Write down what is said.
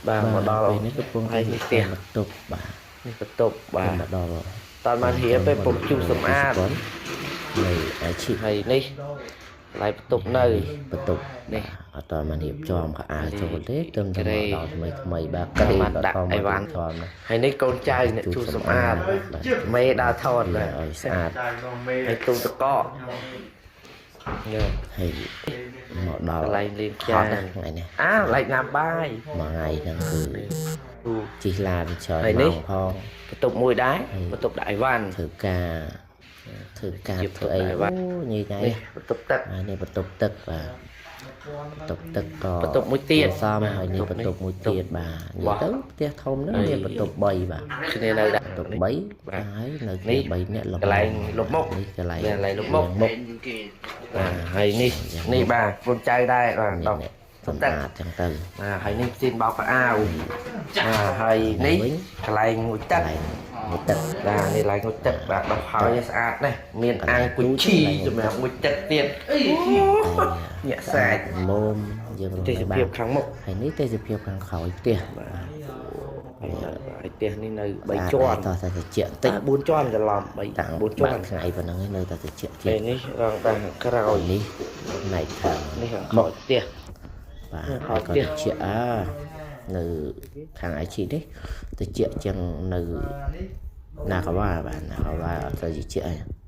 បាទមកដល់ ពេលនេះកំពុងតែ ហើយនេះផ្ទះ បន្ទប់បាទ នេះបន្ទប់បាទ មកដល់ តើបានរៀបពេលពុំជូរសម្អាត នៃអាជីព ហើយនេះកន្លែងបន្ទប់នៅ បន្ទប់ នេះ អត់តបានរៀបចំខោអាវចូលទេត្រឹមតែ ក្រេ មកដល់ថ្មីថ្មីបាទក្រេ បាន ក៏ ដាក់អីវ៉ាន់ តមកចំណា ហើយនេះកូនចៅអ្នកជូរសម្អាត បាទ មេដើរថតបាទ ឲ្យស្អាត ចាយមកមេ ហើយទូទឹកកកនេះ ហើយមកដល់ កន្លែងលាង ហ ចាន ត់ណាស់ថ្ងៃនេះ អាកន្លែងញ៉ាំបាយ មួយថ្ងៃហ្នឹងគឺ ទូ ជិះឡានច្រើន ហើយនេះ ម៉ោងផង បន្ទប់មួយដែរបន្ទប់ដាក់អីវ៉ាន់ ធ្វើការធ្វើការ ជា ធ្វើអី បន្ទប់ដែរបាទ អូញ៉ៃញ៉ៃ នេះបន្ទប់ទឹក ហើយនេះបន្ទប់ទឹកបាទបន្ទប់ទឹកក៏ បន្ទប់មួយទៀត សម បាទ ហើយនេះ បន្ទប់ បន្ទប់មួយទៀតបាទនិ បាទ យាយទៅផ្ទះធំហ្នឹង ហើយ មានបន្ទប់3បាទ គ្នានៅដាក់ បន្ទប់3 បាទ ហើយនៅ នេះ គ្នា3នាក់ល្ម កន្លែងលុបមុខ នេះកន្លែង នេះកន្លែងលុបមុខ មុខ គេ បាទហើយនេះនេះបាទកូនចៅដែរបាទ នេះ ដោះ នេះសម្អាតចឹងទៅ បាទហើយនេះស៊ីនបោកកៅអៅបាទហើយនេះកន្លែងងូតទឹក កន្លែងងូតទឹក បាទនេះកន្លែងងូតទឹកបាទដោះហើយស្អាតណាស់មានអាងគុជឈីសម្រាប់ងូតទឹកទៀតញាក់សាច់ មុំយើងរស់ ទេស នៅបាន ភាពខាងមុខ ហើយនេះទេសភាពខាងក្រោយផ្ទះ បាទហើយផ្ទះនេះនៅ3ជាន់ តោះតែតិចតិច 4ជាន់ច្រឡំ3 តាំង 4ជា បា ន់ ក់ថ្ងៃប៉ុណ្ណឹងឯងនៅតែតិចទៀត ពេលនេះរងតាមខាងក្រោយ នេះផ្នែកខាង នេះខាងក្រោយផ្ទះ បាទ ខាង ហើយក៏ ផ្ទះ តិចអើនៅខាង IG នេះតិចជាងនៅណាកាវ៉ាបាទណាកាវ៉ាអត់ទៅតិចឯង